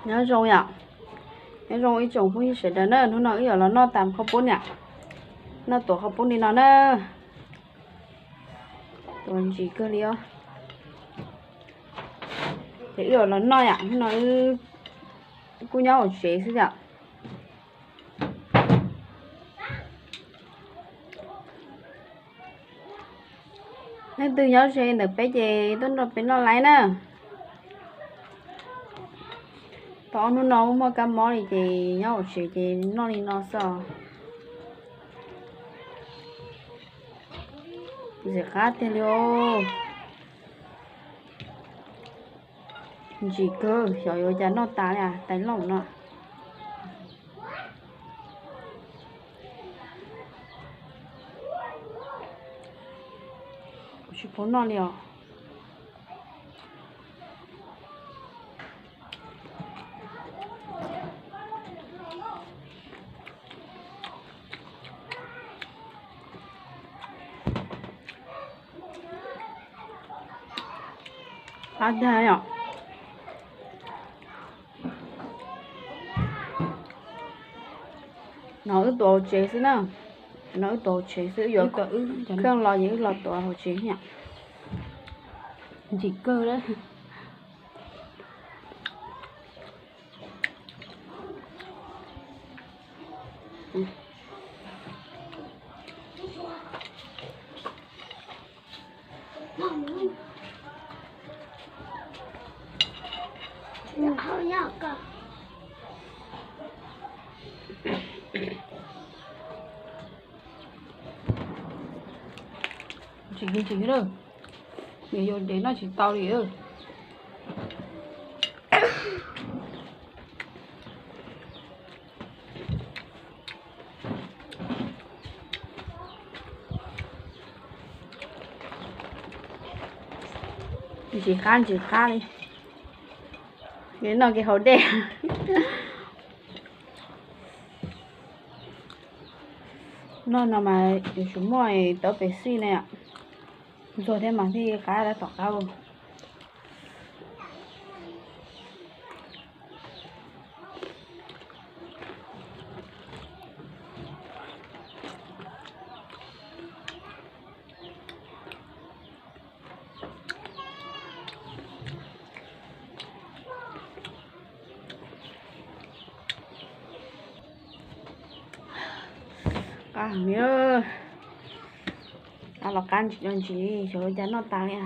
Nyob zoo yom, nyob zoo ib tsoom phooj ywg sawv daws na, hnub no wb yuav los noj tas qhov pub niam, noj tuav qhov pub li no na, tuav ntsim kawg li os. Ces wb yuav los noj yom, hnub no wb kuj nyob hauv tsev xwb yom. Leej twg nyob ze ntawm peb ces tuaj nrog peb noj laib na. Tau ob hnub no muaj kab mob li ces nyob hauv tsev ces noj li no xwb. Ntxim qab tiag li os. Ntsim kawg, xyov yuav cas noj tas li tais laus no. Kuv tsis paub noj li os. Qab tag yom. No wb tuav hauv tsev xwb na. No wb tuav hauv tsev xwb, yuav kheej los ces wb los tuav hauv tsev thiab. Ntsim kawg lawm. Ntsim ntsim lawm, nws yuav dev noj tsis tau li. Ntsim qab ntsim qab li. Noj kev haus dej. Noj no mas yuav tsum muaj tau Pepsi ne, ntxuag thiab mas thiaj qab dab tom qab. Qab heev li. Qab los qab ntsim los ntsim, xyov ua cas noj tas li.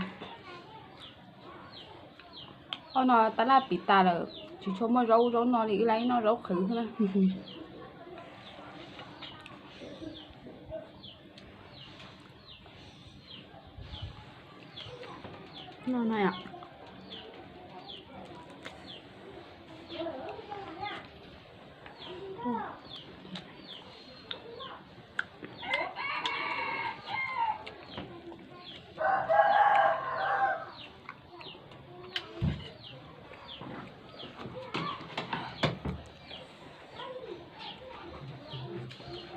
Ob no tab laj piv tas lawm, tsis tshua muaj zaub zaub no li, wb laj noj zaub qhwv xwb na. Noj no yom.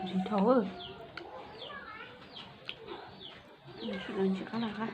Ntsim dhau. Ntsim qab los qab.